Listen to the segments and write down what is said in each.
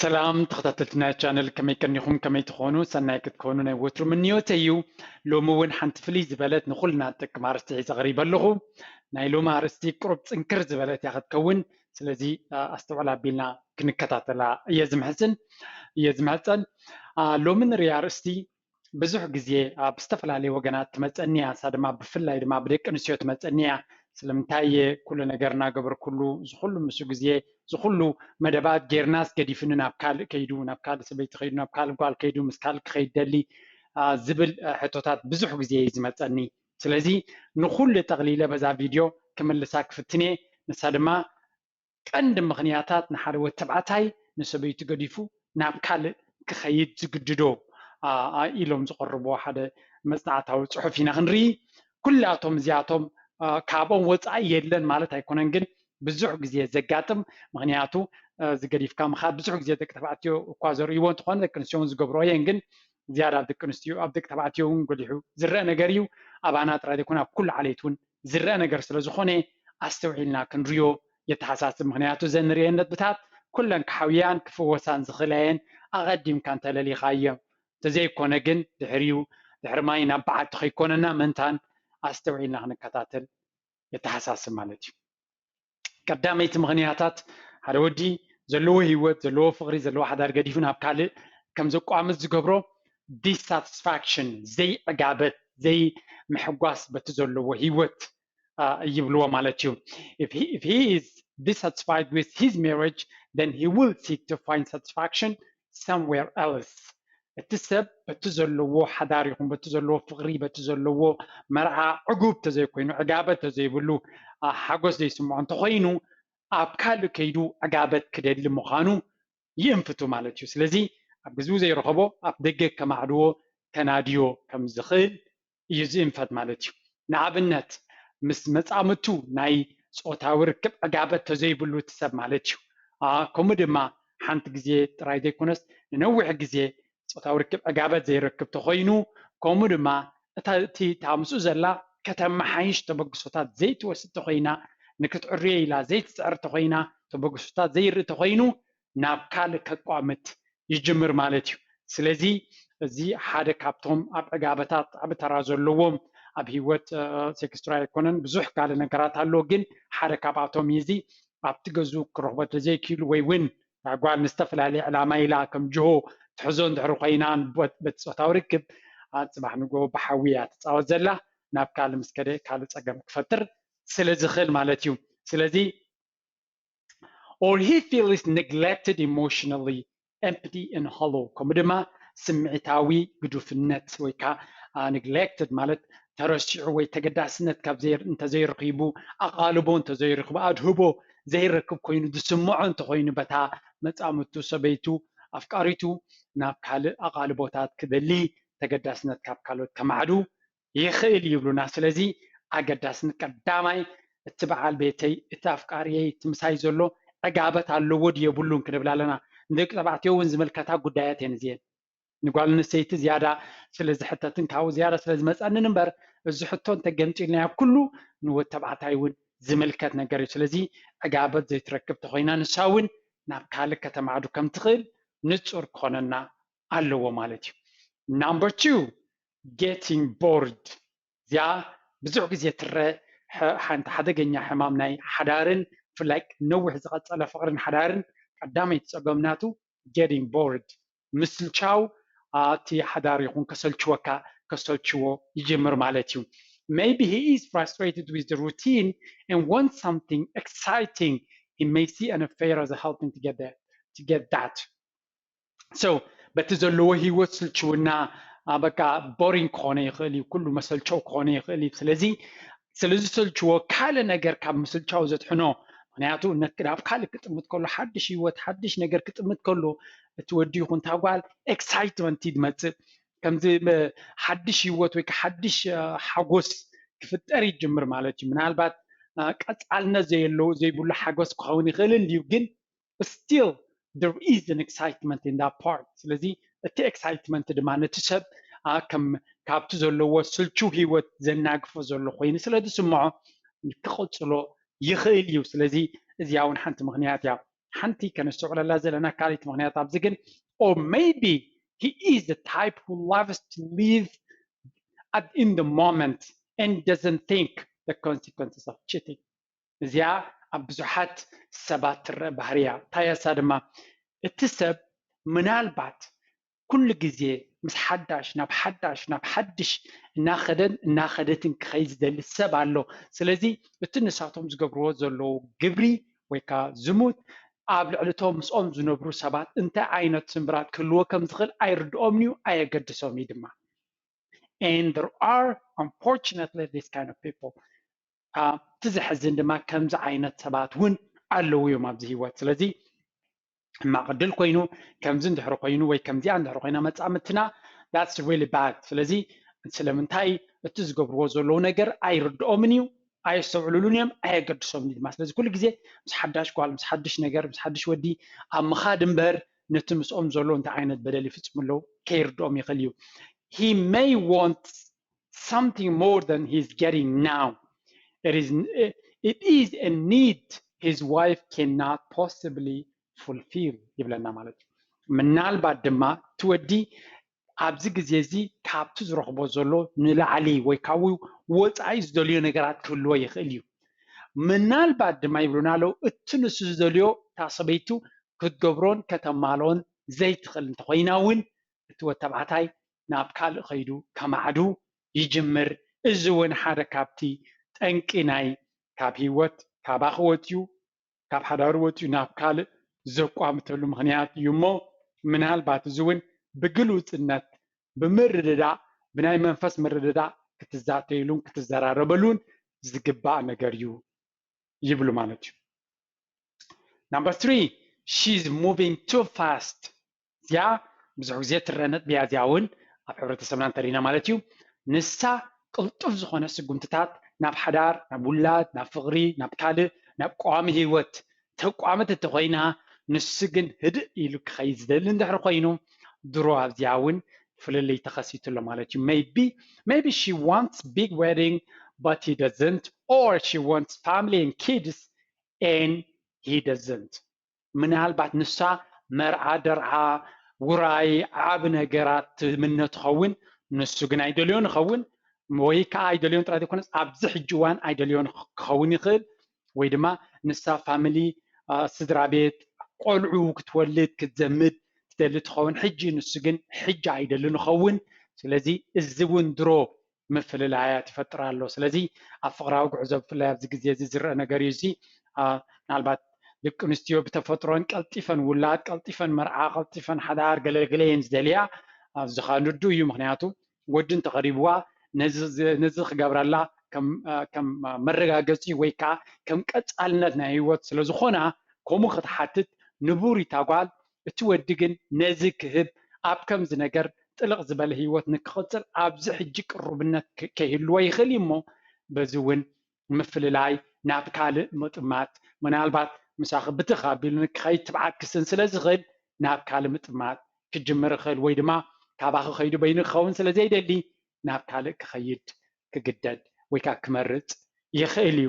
ሰላም ተኸታተልቲ ናይ ቻነል፣ ከመይ ቀኒኹም? ከመይ ትኾኑ? ሰናይ ክትኮኑ ናይ ወትሩ ምንዮተይ እዩ። ሎሚ እውን ሓንቲ ፍልይ ዝበለት ንኹልና ትጠቅም ኣርእስቲ ሒዘ ቀሪበ ኣለኹ። ናይ ሎሚ ኣርእስቲ ቁሩብ ጽንክር ዝበለት እያ ክትከውን። ስለዚ ኣስተውዕል ኣቢልና ክንከታተላ እየ ዝምሕጽን እየ ዝምሕጸን። ሎሚ ንሪኣ ኣርእስቲ ብዙሕ ግዜ ኣብ ዝተፈላለየ ወገናት ትመፀኒ እያ። ንሳ ድማ ብፍላይ ድማ ብደቂ ኣንስትዮ ትመፀኒ እያ። ስለምንታይ እየ ኩሉ ነገር እናገበርኩሉ፣ እዚ ኩሉ ምስ ግዜ፣ እዚ ኩሉ መደባት ጌርናስ ገዲፍኒ ናብ ካልእ ከይዱ፣ ናብ ካልእ ሰበይቲ ከይዱ፣ ናብ ካልእ ጓል ከይዱ፣ ምስ ካልእ ክኸይድ ደሊ ዝብል ሕቶታት ብዙሕ ግዜ እዩ ዝመፀኒ። ስለዚ ንኩሉ ጠቕሊለ በዛ ቪድዮ ክምልሳ ክፍትን እየ። ንሳ ድማ ቀንዲ ምኽንያታት ንሓደ ወዲ ተባዕታይ ንሰበይቱ ገዲፉ ናብ ካልእ ክኸይድ ዝግድዶ ኢሎም ዝቐርብዎ ሓደ መጽናዕታዊ ጽሑፍ ኢና ክንርኢ። ኩላቶም እዚኣቶም ካብኦም ወጻኢ የለን ማለት ኣይኮነን፣ ግን ብዙሕ ግዜ ዘጋጥም። ምኽንያቱ ዝገዲፍካ ምኻድ ብዙሕ ግዜ ደቂ ተባዕትዮ እኳ ዘርእይዎ እንተኾነ፣ ደቂ ኣንስትዮ እውን ዝገብርኦ እየን። ግን ዝያዳ ኣብ ደቂ ኣንስትዮ፣ ኣብ ደቂ ተባዕትዮ እውን ጎሊሑ ዝረአ ነገር እዩ። ኣባና ጥራይ ዘይኮነ ኣብ ኩሉ ዓሌት እውን ዝረአ ነገር ስለ ዝኾነ፣ ኣስተውዒልና ክንሪኦ የተሓሳስብ። ምኽንያቱ እዘን ንርእየን ነጥብታት ኩለን ክሓውያን ክፍወሳን ዝኽእላ እየን፣ ኣቐዲምካ እንተለሊኻዮ። እንተዘይኮነ ግን ድሕሪኡ፣ ድሕሪ ማይ ናብ በዓቲ ከይኮነና ምእንታን ኣስተውዒልና ክንከታተል የተሓሳስብ ማለት እዩ። ቀዳመይቲ ምኽንያታት፣ ሓደ ወዲ ዘለዎ ህይወት፣ ዘለዎ ፍቕሪ፣ ዘለዎ ሓዳር ገዲፉ ናብ ካልእ ከም ዘቋምት ዝገብሮ ዲሳትስፋክሽን፣ ዘይዕጋበት፣ ዘይምሕጓስ በቲ ዘለዎ ህይወት ይብልዎ ማለት እዩ። If he is dissatisfied with his marriage, then he will seek to find satisfaction somewhere else. እቲ ሰብ በቲ ዘለዎ ሓዳር ይኹን በቲ ዘለዎ ፍቕሪ፣ በቲ ዘለዎ መርዓ ዕጉብ ተዘይኮይኑ፣ ዕጋበት ተዘይብሉ፣ ሓጎስ ዘይስምዖ እንተኾይኑ፣ ኣብ ካልእ ከይዱ ዕጋበት ክደሊ ምዃኑ ይእንፍቱ ማለት እዩ። ስለዚ ኣብ ግዝቡ ዘይረኸቦ ኣብ ደገ ከማዕድዎ ከናድዮ ከም ዝኽእል እዩ ዝእንፈት ማለት እዩ። ንኣብነት፣ ምስ መጻምቱ ናይ ጾታዊ ርክብ ዕጋበት ተዘይብሉ እቲ ሰብ ማለት እዩ። ከምኡ ድማ ሓንቲ ግዜ ጥራይ ዘይኮነስ ንነዊሕ ግዜ ጾታዊ ርክብ ዕጋበት ዘይረክብ ተኾይኑ፣ ከምኡ ድማ እታ እቲ እታ ምስኡ ዘላ ከተመሓይሽ ተበግሶታት ዘይትወስድ ተኾይና፣ ንክትዕርዮ ኢላ ዘይትጽዕር ተኾይና፣ ተበግሶታት ዘይርኢ ተኾይኑ፣ ናብ ካልእ ከቋምት ይጅምር ማለት እዩ። ስለዚ እዚ ሓደ ካብቶም ኣብ ዕጋበታት ዓቢ ተራ ዘለዎም፣ ኣብ ህይወት ሴክስ ጥራይ ኣይኮነን፣ ብዙሕ ካልእ ነገራት ኣሎ፣ ግን ሓደ ካብኣቶም እዩ። እዚ ኣብቲ ገዝኡ ክረኽቦ ተዘይክኢሉ ወይ እውን እታ ጓል ንዝተፈላለየ ዕላማ ኢላ ከም ጅሆ ትሕዞ እንድሕር ኮይና በቲ ጾታዊ ርክብ፣ ጽባሕ ንግሆ ብሓዊ እያ ትጻወት ዘላ። ናብ ካልእ ምስ ከደ ካልእ ጸገም ክፈጥር ስለ ዝኽእል ማለት እዩ። ስለዚ or he feels neglected emotionally, empty and hollow። ከምኡ ድማ ስምዒታዊ ግዱፍነት ወይ ከዓ neglected ማለት ተረሲዑ ወይ ተገዳስነት ካብ እንተዘይረኺቡ፣ ኣቓልቦ እንተዘይረኽቡ፣ ኣድህቦ ዘይረክብ ኮይኑ ዝስምዖ እንተኾይኑ፣ በታ መጻምቱ፣ ሰበይቱ፣ ኣፍቃሪቱ ናብ ካልእ ኣቓልቦታት ክደሊ፣ ተገዳስነት ካብ ካልኦት ከማዕዱ ይኽእል ይብሉና። ስለዚ ኣገዳስነት ቀዳማይ እቲ በዓል ቤተይ፣ እቲ ኣፍቃሪየይ፣ እቲ ምሳይ ዘሎ ዕጋበት ኣለዎ ድዩ የብሉን ክንብል ኣለና። ንደቂ ተባዕትዮ እውን ዝምልከታ ጉዳያት እየን እዚአን። ንጓል ኣንስተይቲ ዝያዳ ስለ ዝሕተትን ካብኡ ዝያዳ ስለ ዝመፀንን እምበር፣ እዚ ሕቶ እንተገምጢልናዮ ኩሉ ንወዲ ተባዕታይ እውን ዝምልከት ነገር እዩ። ስለዚ ዕጋበት ዘይትረክብ ተኾይና ንሳ እውን ናብ ካልእ ከተማዕዱ ከም ትኽእል ንፁር ክኾነና ኣለዎ ማለት እዩ። Number two, getting bored። እዚኣ ብዙሕ ግዜ ትረአ ሓንቲ ሓደገኛ ሕማም ናይ ሓዳርን ብፍላይ ነዊሕ ዝቐጸለ ፍቕርን ሓዳርን ቀዳመይቲ ጸገም ናቱ getting bored፣ ምስልቻው። እቲ ሓዳር ይኹን ከሰልችወካ ከሰልችዎ ይጅምር ማለት እዩ። Maybe he is frustrated with the routine and wants something exciting. He may see an affair as a helping to get that, to get that. So በቲ ዘለዎ ህይወት ስልችውና በቃ ቦሪንግ ክኾነ ይኽእል እዩ፣ ኩሉ መሰልቸው ክኾነ ይኽእል እዩ። ስለዚ ስለ ዝሰልችዎ ካልእ ነገር ካብ ምስልቻው ዘድሕኖ፣ ምክንያቱ ናብ ካልእ ክጥምት ከሎ፣ ሓድሽ ህይወት ሓድሽ ነገር ክጥምት ከሎ፣ እቲ ወዲ ይኹን እታ ጓል ኤክሳይትመንት እዩ ዝመፅእ። ከምዚ ሓድሽ ህይወት ወይ ሓድሽ ሓጎስ ክፍጠር ይጅምር ማለት እዩ። ምናልባት ቀፃልነት ዘየለዎ ዘይብሉ ሓጎስ ክኸውን ይኽእል እንድዩ፣ ግን still there is an excitement in that part። ስለዚ እቲ ኤክሳይትመንት ድማ ነቲ ሰብ ከም ካብቲ ዘለዎ ስልችው ህይወት ዘናግፎ ዘሎ ኮይኑ ስለ ዝስምዖ ክቕጽሎ ይኽእል እዩ። ስለዚ እዚኣ እውን ሓንቲ ምኽንያት እያ። ሓንቲ ከነስተውዕለላ ዘለና ካልኣይቲ ምኽንያት ኣብዚ ግን or maybe he is the type who loves to live at in the moment and doesn't think the consequences of cheating። እዚኣ ኣብ ብዙሓት ሰባት ትረአ ባህሪ እያ። እንታይ እያ እሳ ድማ? እቲ ሰብ ምናልባት ኩሉ ግዜ ምስ ሓዳሽ ናብ ሓዳሽ ናብ ሓድሽ እናኸደን እናኸደትን ክኸይድ ዝደሊ ሰብ ኣሎ። ስለዚ እቲ ንሳቶም ዝገብርዎ ዘለዉ ግብሪ ወይ ከዓ ዝሙት ኣብ ልዕሊ እቶም ምስኦም ዝነብሩ ሰባት እንታይ ዓይነት ስምብራት ክህልዎ ከም ዝኽእል ኣይርድኦምን እዩ፣ ኣየገድሶም እዩ ድማ። And there are unfortunately this kind of people። እቲ ዘሕዝን ድማ ከምዚ ዓይነት ሰባት እውን ኣለዉ እዮም ኣብዚ ህይወት። ስለዚ ሕማቕ ዕድል ኮይኑ ከምዚ እንድሕሪ ኮይኑ ወይ ከምዚኣ እንድሕሪ ኮይና መጻምድትና that's really bad። ስለዚ ስለምንታይ እቲ ዝገብርዎ ዘለዉ ነገር ኣይርድኦምን እዩ፣ ኣየስተውዕልሉን እዮም፣ ኣየገድሶምን እዩ ድማ። ስለዚ ኩሉ ግዜ ምስ ሓዳሽ ጓል፣ ምስ ሓድሽ ነገር፣ ምስ ሓድሽ ወዲ ኣብ ምኻድ እምበር ነቲ ምስኦም ዘሎ እንታይ ዓይነት በደል ይፍጽሙ ኣለዉ ከይርድኦም ይኽእል እዩ። He may want something more than he's getting now. It is, it is a need his wife cannot possibly fulfill ይብለና ማለት እዩ። ምናልባት ድማ እቲ ወዲ ኣብዚ ግዜ እዚ ካብቲ ዝረኽቦ ዘሎ ንላዕሊ ወይ ካብኡ ወፃኢ ዝደልዮ ነገራት ክህልዎ ይኽእል እዩ። ምናልባት ድማ ይብሉና ኣለዉ እቲ ንሱ ዝደልዮ እታ ሰበይቱ ክትገብሮን ከተማልኦን ዘይትኽእል እንተኾይና እውን እቲ ወተባዕታይ ናብ ካልእ ኸይዱ ከማዕዱ ይጅምር። እዚ እውን ሓደ ካብቲ ጠንቂ ናይ ካብ ህይወት ካባኺ ወፅዩ ካብ ሓዳሩ ወፅዩ ናብ ካልእ ዘቋምተሉ ምኽንያት እዩ እሞ ምናልባት እዚ እውን ብግሉፅነት ብምርድዳእ ብናይ መንፈስ ምርድዳእ ክትዛተይሉን ክትዘራረበሉን ዝግባእ ነገር እዩ ይብሉ ማለት እዩ። Number three, she's moving too fast. እዚኣ ብዙሕ ግዜ ትረአ ነጥቢ እያ። እዚኣ እውን ኣብ ሕብረተሰብና እንተሪእና ማለት እዩ። ንሳ ቅልጡፍ ዝኾነ ስጉምትታት ናብ ሓዳር፣ ናብ ውላድ፣ ናብ ፍቕሪ፣ ናብ ካልእ፣ ናብ ቀዋሚ ህይወት ተቋምት እንተኾይና፣ ንሱ ግን ህድእ ኢሉ ክኸይድ ዝደሊ እንድሕሪ ኮይኑ፣ ድሮ ኣብዚኣ እውን ፍልልይ ተኸሲቱ ኣሎ ማለት እዩ። Maybe, maybe she wants big wedding, but he doesn't, or she wants family and kids, and he doesn't. ምናልባት ንሳ መርዓ ደርዓ ውራይ ዓብ ነገራት ትምነ ትኸውን፣ ንሱ ግን ኣይደልዮን ይኸውን፣ ወይ ከዓ ኣይደልዮን ጥራይ ዘይኮነስ ኣብዚ ሕጂ እዋን ኣይደልዮን ክኸውን ይኽእል፣ ወይ ድማ ንሳ ፋሚሊ ስድራ ቤት ቆልዑ ክትወልድ ክትዘምድ ትደሊ ትኸውን ሕጂ፣ ንሱ ግን ሕጂ ኣይደልን ይኸውን። ስለዚ እዚ እውን ድሮ ምፍልላያት ይፈጥር ኣሎ። ስለዚ ኣብ ፍቕራዊ ጉዕዞ ብፍላይ ኣብዚ ግዜ እዚ ዝረአ ነገር እዩ። እዚ ምናልባት ደቂ ኣንስትዮ ብተፈጥሮን ቀልጢፈን ውላድ ቀልጢፈን መርዓ ቀልጢፈን ሓዳር ገለገለ እየን ዝደልያ። ኣብዚ ኸዓ ንርድኡ እዩ። ምኽንያቱ ወዲ እንተቐሪብዋ ነዚ ክገብረላ ከም መረጋገፂ ወይ ከዓ ከም ቀፃልነት ናይ ህይወት ስለዝኾና ከምኡ ክትሓትት ንቡር እዩ። እታ ጓል እቲ ወዲ ግን ነዚ ክህብ ኣብ ከምዚ ነገር ጥልቕ ዝበለ ህይወት ንክቕፅል ኣብዚ ሕጂ ቅሩብነት ከይህልዎ ይኽእል እዩ እሞ በዚ እውን ምፍልላይ ናብ ካልእ ምጥማት ምናልባት ምሳኺ ብትኽ ኣቢሉ ንክኸይድ ትብዓት ክስን ስለ ዝኽእል ናብ ካልእ ምጥማት ክጅምር ይኽእል ወይ ድማ ካባኺ ከይዱ በይኑ ክኸውን ስለ ዘይደሊ ናብ ካልእ ክኸይድ ክግደድ ወይ ከዓ ክመርፅ ይኽእል እዩ።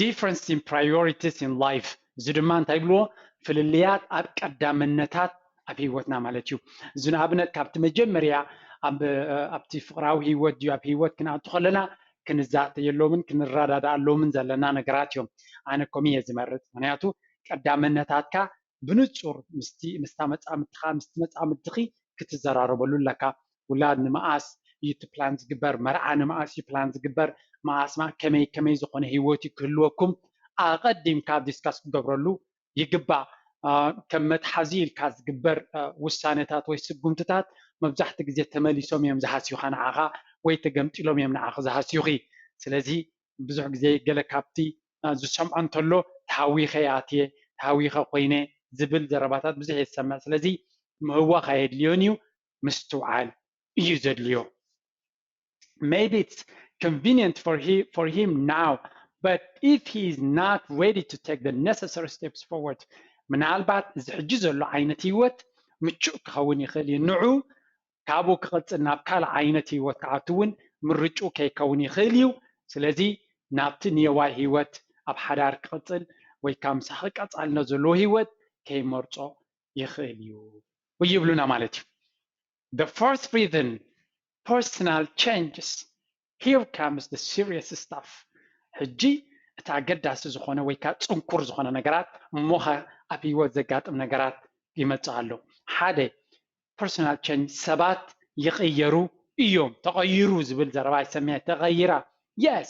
Difference in priorities in life እዚ ድማ እንታይ ይብልዎ? ፍልልያት ኣብ ቀዳምነታት ኣብ ህይወትና ማለት እዩ። እዚ ንኣብነት ካብቲ መጀመርያ ኣብቲ ፍቕራዊ ህይወት ድዩ ኣብ ህይወት ክንኣቱ ከለና ክንዛተየሎምን ክንረዳድኣሎምን ዘለና ነገራት እዮም። ኣነ ከምኡ እየ ዝመርፅ። ምክንያቱ ቀዳምነታትካ ብንፁር ምስቲ ምስታ መፃምድትኻ ምስቲ መፃምድትኺ ክትዘራረበሉ ኣለካ። ውላድ ንመኣስ እዩ እቲ ፕላን ዝግበር? መርዓ ንመኣስ እዩ ፕላን ዝግበር? መኣስ ከመይ ከመይ ዝኾነ ህይወት እዩ ክህልወኩም ኣቐዲምካ ዲስካስ ክትገብረሉ ይግባእ። ከም መትሓዚ ኢልካ ዝግበር ውሳነታት ወይ ስጉምትታት መብዛሕትኡ ግዜ ተመሊሶም እዮም ዝሃስዩኻ ንዓኻ ወይ ተገምጢሎም እዮም ንዓኺ ዝሃስዩኺ። ስለዚ ብዙሕ ግዜ ገለ ካብቲ ዝሰምዖ እንተሎ ተሃዊኸ እየ ኣትየ፣ ተሃዊኸ ኮይነ ዝብል ዘረባታት ብዙሕ እየ ዝሰምዕ። ስለዚ ምህዋኽ ኣየድልዮን እዩ፣ ምስትውዓል እዩ ዘድልዮ። Maybe it's convenient for he, for him now, but if he is not ready to take the necessary steps forward, ምናልባት እዚ ሕጂ ዘሎ ዓይነት ህይወት ምቹእ ክኸውን ይኽእል እዩ ንዑ ካብኡ ክቕፅል ናብ ካልእ ዓይነት ህይወት ክኣቱ እውን ምርጭኡ ከይከውን ይኽእል እዩ። ስለዚ ናብቲ ንየዋይ ህይወት ኣብ ሓዳር ክቕፅል ወይ ከዓ ምሳኺ ቀፃልነት ዘለዎ ህይወት ከይመርፆ ይኽእል እዩ ይብሉና ማለት እዩ። The fourth reason, personal changes. Here comes the serious stuff. ሕጂ እቲ ኣገዳሲ ዝኾነ ወይ ከዓ ፅንኩር ዝኾነ ነገራት እሞኸ ኣብ ህይወት ዘጋጥም ነገራት ይመፅእ ኣሎ። ሓደ personal change ሰባት ይቕየሩ እዮም። ተቐይሩ ዝብል ዘረባ ይሰምዐ። ተቐይራ። Yes፣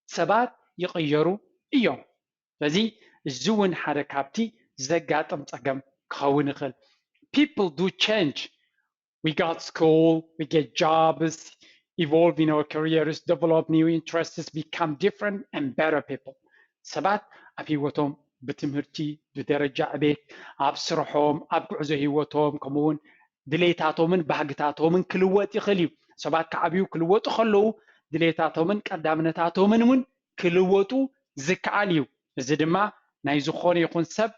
ሰባት ይቕየሩ እዮም። ስለዚ እዚ እውን ሓደ ካብቲ ዘጋጥም ፀገም ክኸውን ይኽእል። People do change. We got school, we get jobs, evolve in our careers, develop new interests, become different and better people. ሰባት ኣብ ህይወቶም ብትምህርቲ፣ ብደረጃ ዕቤት፣ ኣብ ስርሖም፣ ኣብ ጉዕዞ ህይወቶም፣ ከምኡውን ድሌታቶምን ባህግታቶምን ክልወጥ ይኽእል እዩ። ሰባት ክዓብዩ ክልወጡ ከለዉ ድሌታቶምን ቀዳምነታቶምን እውን ክልወጡ ዝከኣል እዩ። እዚ ድማ ናይ ዝኾነ ይኹን ሰብ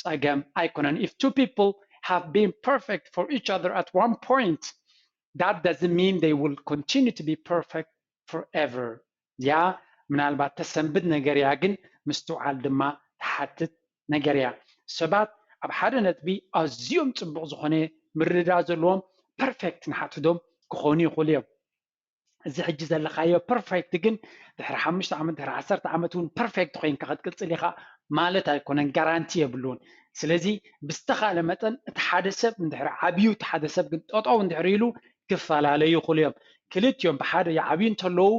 ፀገም ኣይኮነን። If two people have been perfect for each other at one point, that doesn't mean they will continue to be perfect forever. እዚኣ ምናልባት ተሰንብድ ነገር እያ፣ ግን ምስትውዓል ድማ ትሓትት ነገር እያ። ሰባት ኣብ ሓደ ነጥቢ ኣዝዮም ፅቡቕ ዝኾነ ምርድዳእ ዘለዎም ፐርፌክት ንሓትዶም ክኾኑ ይኽእሉ እዮም። እዚ ሕጂ ዘለኻዮ ፐርፌክት ግን ድሕሪ ሓሙሽተ ዓመት ድሕሪ ዓሰርተ ዓመት እውን ፐርፌክት ኮይንካ ክትቅፅል ኢኻ ማለት ኣይኮነን፣ ጋራንቲ የብሉን። ስለዚ ብዝተኻለ መጠን እቲ ሓደ ሰብ እንድሕሪ ዓብዩ እቲ ሓደ ሰብ ግን ጠጠው እንድሕሪ ኢሉ ክፈላለዩ ይኽእሉ እዮም። ክልቲኦም ብሓደ ይዓብዩ እንተለዉ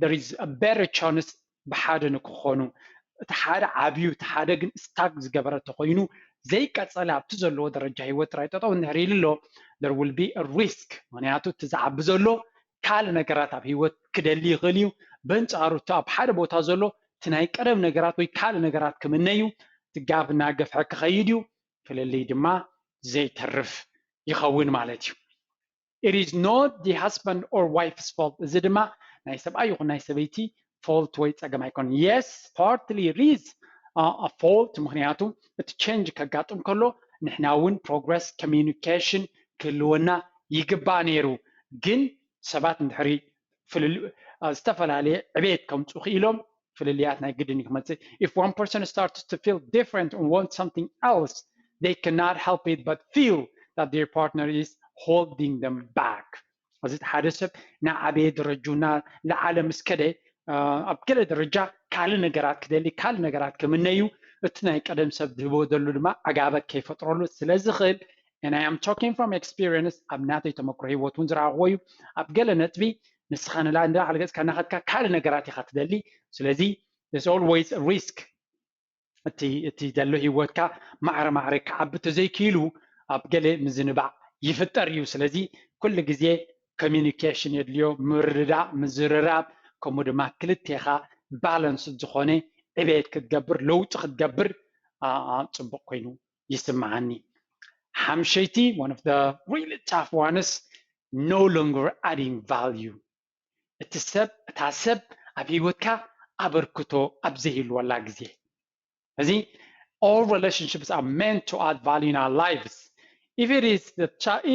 there is a better chance ብሓደ ንክኾኑ። እቲ ሓደ ዓብዩ እቲ ሓደ ግን ስታክ ዝገበረ ተኮይኑ ዘይቀፀለ ኣብቲ ዘለዎ ደረጃ ህይወት ጥራይ ጠጠው እንድሕሪ ኢሉ ኣሎ there will be a risk። ምክንያቱ እቲ ዝዓቢ ዘሎ ካልእ ነገራት ኣብ ህይወት ክደሊ ይኽእል እዩ። በንፃሩ እቲ ኣብ ሓደ ቦታ ዘሎ እቲ ናይ ቀደም ነገራት ወይ ካልእ ነገራት ክምነ እዩ። እቲ ጋብ እናገፍሐ ክኸይድ እዩ። ፍልልይ ድማ ዘይተርፍ ይኸውን ማለት እዩ። It is not the husband or wife's fault። እዚ ድማ ናይ ሰብኣይ ይኹን ናይ ሰበይቲ ፎልት ወይ ፀገም ኣይኮነን። Yes, partly it is a fault። ምክንያቱ እቲ ቼንጅ ከጋጥም ከሎ ንሕና እውን ፕሮግረስ ኮሚኒኬሽን ክህልወና ይግባእ ነይሩ። ግን ሰባት እንድሕሪ ፍልል- አ፣ ዝተፈላለየ ዕቤት ከምፁ ክኢሎም ፍልልያት ናይ ግድን እዩ ክመፅእ። If one person starts to feel different and want something else, they cannot help it but feel that their partner is holding them back. እዚ ሓደ ሰብ ናዓበየ ደረጁ ናለዓለ ምስ ከደ ኣብ ገለ ደረጃ ካልእ ነገራት ክደሊ ካልእ ነገራት ክምነዩ እቲ ናይ ቀደም ሰብ ዝህቦ ደሉ ድማ ዕጋበት ከይፈጥረሉ ስለ ዝኽእል and I am talking from experience ኣብ ናተይ ተመክሮ ህይወት እውን ዝረኣኽዎ እዩ ኣብ ገለ ነጥቢ ንስኻ ንላዕሊ ገፅካ እናኸድካ ካልእ ነገራት ኢኻ ትደሊ ስለዚ there's always a risk እቲ እቲ ዘሎ ህይወትካ ማዕረ ማዕረ ክዓቢ ተዘይክኢሉ ኣብ ገለ ምዝንባዕ ይፍጠር እዩ ስለዚ ኩሉ ግዜ ኮሚኒኬሽን የድልዮ ምርዳእ ምዝርራብ ከምኡ ድማ ክልቴኻ ባላንስ ዝኾነ ዕቤት ክትገብር ለውጢ ክትገብር ፅቡቅ ኮይኑ ይስምዓኒ ሓምሸይቲ one of the really tough ones no longer adding value እቲ ሰብ እታ ሰብ ኣብ ህይወትካ ኣበርክቶ ኣብ ዘይህልወላ ግዜ እዚ all relationships are meant to add value in our lives if it is the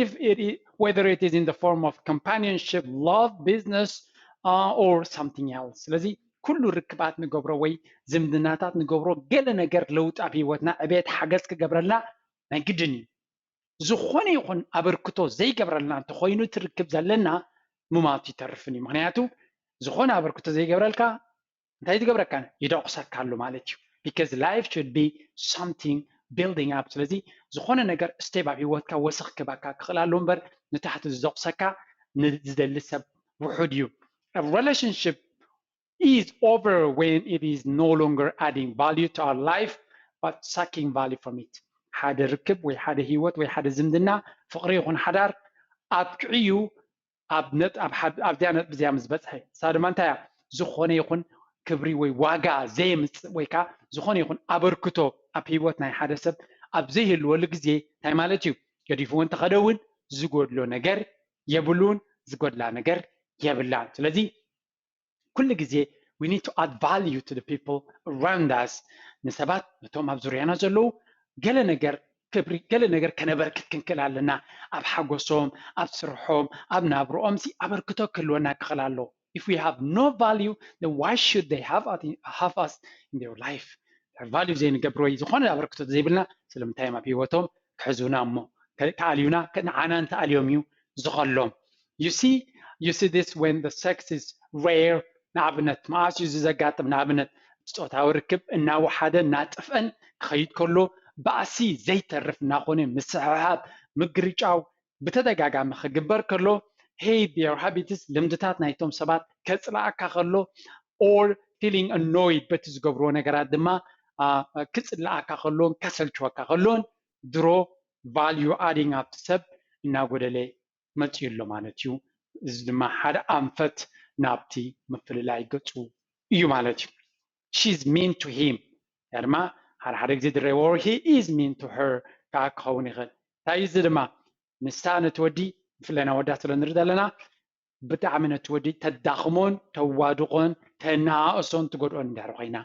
if it is, whether it is in the form of companionship love business uh, or something else ስለዚ ኩሉ ርክባት ንገብሮ ወይ ዝምድናታት ንገብሮ ገለ ነገር ለውጢ ኣብ ህይወትና ዕቤት ሓገዝ ክገብረልና ናይ ግድን እዩ ዝኾነ ይኹን ኣበርክቶ ዘይገብረልና እንተኮይኑ ትርክብ ዘለና ምማቱ ይተርፍን እዩ ምክንያቱ ዝኾነ ኣበርክቶ ዘይገብረልካ እንታይ ትገብረካ ይደቑሰካ ኣሎ ማለት እዩ because life should be something building up ስለዚ ዝኾነ ነገር ስቴፕ ኣብ ህይወትካ ወሰኽ ክበካ ክኽእል ኣሎ እምበር ንታሕቲ ዝደቑሰካ ዝደሊ ሰብ ውሑድ እዩ relationship is over when it is no longer adding value to our life but sucking value from it ሓደ ርክብ ወይ ሓደ ህይወት ወይ ሓደ ዝምድና ፍቅሪ ይኹን ሓዳር ኣብቅዕዩ ኣብዚኣ ነጥቢ እዚኣ ምስ በፅሐ እሳ ድማ እንታይ እያ ዝኾነ ይኹን ክብሪ ወይ ዋጋ ዘየምፅእ ወይ ከዓ ዝኾነ ይኹን ኣበርክቶ ኣብ ህይወት ናይ ሓደ ሰብ ኣብ ዘይህልወሉ ግዜ እንታይ ማለት እዩ ገዲፍዎ እንተኸደ እውን ዝጎድሎ ነገር የብሉን ዝጎድላ ነገር የብላን ስለዚ ኩሉ ግዜ we need to add value to the people around us ንሰባት ነቶም ኣብ ዙርያና ዘለዉ ገለ ነገር ክብሪ ገለ ነገር ከነበርክት ክንክእል ኣለና ኣብ ሓጎሶም ኣብ ስርሖም ኣብ ናብርኦም ሲ ኣበርክቶ ክህልወና ክኽእል ኣሎ if we have no value then why should they have, have us in their life ቫልዩ ዘይንገብር ወይ ዝኾነ ኣበርክቶ ዘይብልና ስለምንታይ እዮም ኣብ ህይወቶም ክሕዙና እሞ ከ- ክኣልዩና ከ- ንዓና እንተኣልዮም እዩ ዝኸሎም you see you see this when the sex is rare ንኣብነት መኣስ እዩ እዚ ዘጋጥም ንኣብነት እቲ ፆታዊ ርክብ እናወሓደ እናጠፍአን ክኸይድ ከሎ ባእሲ ዘይተርፍ እናኾነ ምስሕሓብ ምግርጫው ብተደጋጋሚ ክግበር ከሎ hate their habits ልምድታት ናይቶም ሰባት ከፅላኣካ ከሎ or feeling annoyed በቲ ዝገብርዎ ነገራት ድማ ክፅላኣካ ከሎን ከሰልችወካ ከሎን ድሮ value adding ኣብቲ ሰብ እናጎደለ መፅኡ ኣሎ ማለት እዩ። እዚ ድማ ሓደ ኣንፈት ናብቲ ምፍልላይ ገፁ እዩ ማለት እዩ። She's mean to him ያ ድማ ሓደ ሓደ ግዜ ድረይ or he is mean to her ከዓ ክኸውን ይኽእል። እንታይ እዩ እዚ ድማ ንሳ ነቲ ወዲ ብፍላይ ናብ ወዳ ስለ ንርኢ ዘለና ብጣዕሚ ነቲ ወዲ ተዳኽሞን ተዋድቖን ተነኣእሶን ትጎድኦን እንድሕር ኮይና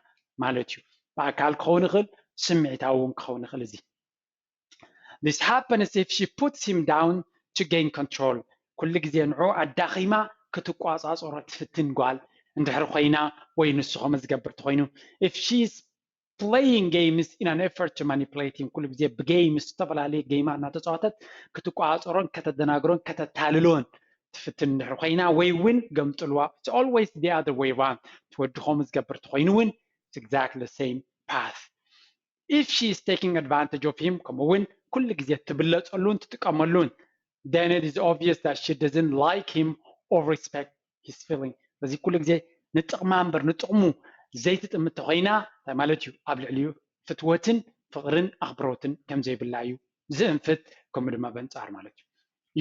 ማለት እዩ። ብኣካል ክኸውን ይኽእል፣ ስምዒታዊ እውን ክኸውን ይኽእል። እዚ This happens if she puts him down to gain control ኩሉ ግዜ ንዑ ኣዳኺማ ክትቋፃፀሮ ትፍትን ጓል እንድሕር ኮይና ወይ ንሱ ከምኡ ዝገብር ተኮይኑ if she is playing games in an effort to manipulate him ኩሉ ግዜ ብጌምስ ዝተፈላለዩ ጌማት እናተፃወተት ክትቋፀሮን ከተደናግሮን ከተታልሎን ትፍትን እንድሕር ኮይና ወይ እውን ገምጥልዋ it's always the other way around ትወዲ ከምኡ ዝገብር ተኮይኑ እውን exactly the same path if she is taking advantage of him ከምኡ እውን ኩሉ ግዜ ትብለፀሉን ትጥቀመሉን then it is obvious that she doesn't like him or respect his feeling በዚ ኩሉ ግዜ ንጥቕማ እምበር ንጥቕሙ ዘይትጥምት ተኮይና እንታይ ማለት እዩ ኣብ ልዕሊኡ ፍትወትን ፍቕርን ኣኽብሮትን ከም ዘይብላ እዩ ዝእንፍት ከምኡ ድማ በንፃር ማለት እዩ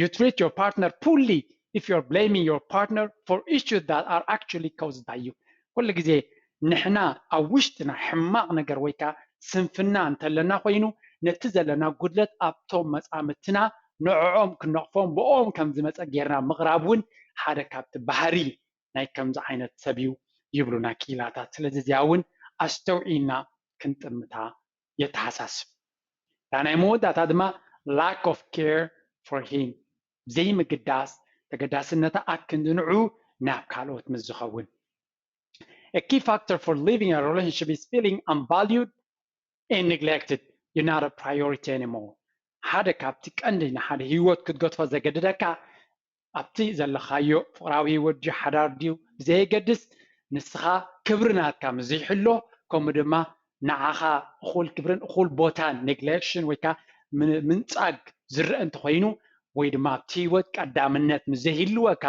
you treat your partner poorly if you're blaming your partner for issues that are actually caused by you ኩሉ ግዜ ንሕና ኣብ ውሽጥና ሕማቕ ነገር ወይ ከዓ ስንፍና እንተለና ኮይኑ ነቲ ዘለና ጉድለት ኣብቶም መፃምትና ንዕኦም ክንነቕፎም ብኦም ከም ዝመፀ ጌርና ምቕራብ እውን ሓደ ካብቲ ባህሪ ናይ ከምዚ ዓይነት ሰብ እዩ ይብሉና ክኢላታት ስለዚ እዚኣ እውን ኣስተውዒልና ክንጥምታ የተሓሳስብ እታ ናይ መወዳእታ ድማ lack of care for him ዘይምግዳስ ተገዳስነታ ኣክንዲ ንዑ ናብ ካልኦት ምስ ዝኸውን A key factor for leaving a relationship is feeling unvalued and neglected. You're not a priority anymore. ሓደ ካብቲ ቀንዲ ንሓደ ህይወት ክትገድፎ ዘገድደካ ኣብቲ ዘለኻዮ ፍቕራዊ ህይወት ድዩ ሓዳር ድዩ ብዘየገድስ ንስኻ ክብሪ ናትካ ምስ ዘይሕሎ ከምኡ ድማ ንዓኻ እኹል ክብርን እኹል ቦታን neglection ወይ ከዓ ምንፃግ ዝረአ እንተኮይኑ ወይ ድማ ኣብቲ ህይወት ቀዳምነት ምስ ዘይህልወካ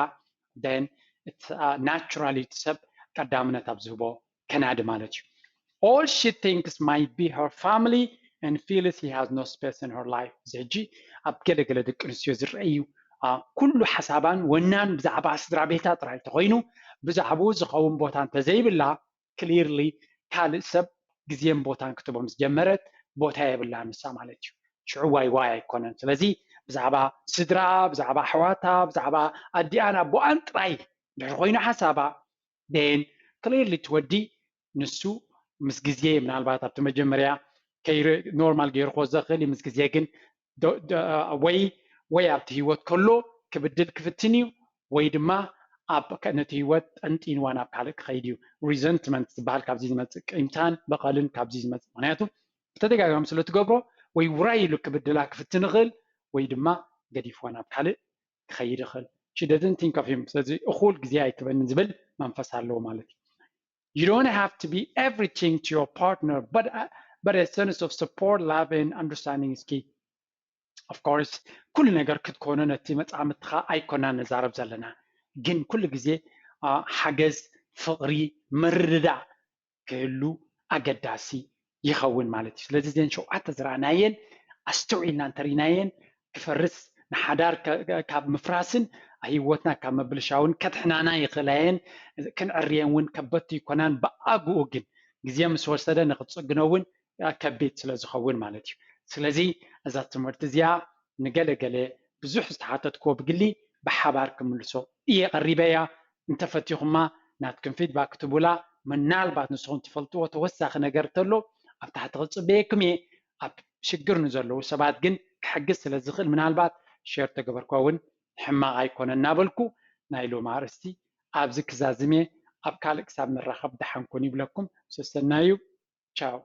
then naturally እቲ ሰብ ቀዳምነት ኣብ ዝህቦ ከናዲ ማለት እዩ all she thinks might be her family and feels he has no space in her life እዚ ሕጂ ኣብ ገለገለ ደቂ ኣንስትዮ ዝረአ እዩ ኩሉ ሓሳባን ወናን ብዛዕባ ስድራ ቤታ ጥራይ ተኮይኑ ብዛዕባኡ ዝኸውን ቦታ እንተዘይብላ clearly ካልእ ሰብ ግዜን ቦታን ክትቦ ምስ ጀመረት ቦታ የብላ ንሳ ማለት እዩ ሽዑ ዋይ ዋይ ኣይኮነን ስለዚ ብዛዕባ ስድራ ብዛዕባ ኣሕዋታ ብዛዕባ ኣዲኣን ኣቦኣን ጥራይ ድሕር ኮይኑ ሓሳባ then clearly ትወዲ ንሱ ምስ ግዜ ምናልባት ኣብቲ መጀመርያ ከይረ ኖርማል ገይርኮ ዘኽእል ምስ ግዜ ግን ወይ ወይ ኣብቲ ህይወት ከሎ ክብድል ክፍትን እዩ ወይ ድማ ኣብ ነቲ ህይወት ጠንጢንዋ ናብ ካልእ ክኸይድ እዩ resentment ዝበሃል ካብዚ ዝመፅእ ቂምታን በቐልን ካብዚ ዝመፅእ ምክንያቱ ብተደጋጋሚ ስለ ትገብሮ ወይ ውራይ ኢሉ ክብድላ ክፍትን ይኽእል ወይ ድማ ገዲፍዋ ናብ ካልእ ክኸይድ ይኽእል she doesn't think of him ስለዚ እኹል ግዜ ኣይትበኒ ዝብል መንፈስ ኣለዎ ማለት እዩ you don't have to be everything to your partner but, uh, but a sense of support love and understanding is key of course ኩሉ ነገር ክትኮኖ ነቲ መፃምትኻ ኣይኮና ንዛረብ ዘለና ግን ኩሉ ግዜ ሓገዝ ፍቕሪ ምርድዳእ ክህሉ ኣገዳሲ ይኸውን ማለት እዩ ስለዚ ዘን ሸውዓተ ዝረኣናየን ኣስተውዒልና እንተሪናየን ክፈርስ ንሓዳር ካብ ምፍራስን ህይወትና ካብ ምብልሻውን ከድሕናና ይኽእላየን ክንዕርየን እውን ከበቱ ይኮናን ብኣግኡ ግን ግዜ ምስ ወሰደ ንክትፅግኖ እውን ከቢድ ስለ ዝኸውን ማለት እዩ ስለዚ እዛ ትምህርቲ እዚኣ ንገለገለ ብዙሕ ዝተሓተትክዎ ብግሊ ብሓባር ክምልሶ እየ ቀሪበያ እንተፈቲኹማ ናትኩም ፊድባክ ክትቡላ ምናልባት ንስኹም ትፈልጥዎ ተወሳኺ ነገር ተሎ ኣብ ታሕቲ ክፅበየኩም እየ ኣብ ሽግር ንዘለዉ ሰባት ግን ክሕግዝ ስለ ዝኽእል ምናልባት ሸር ተገበርኳ እውን ሕማቕ ኣይኮነ እናበልኩ ናይ ሎም ኣርእስቲ ኣብዚ ክዛዝም እየ ኣብ ካልእ ክሳብ ንራኸብ ደሓንኩን ይብለኩም ሰሰናዩ ቻው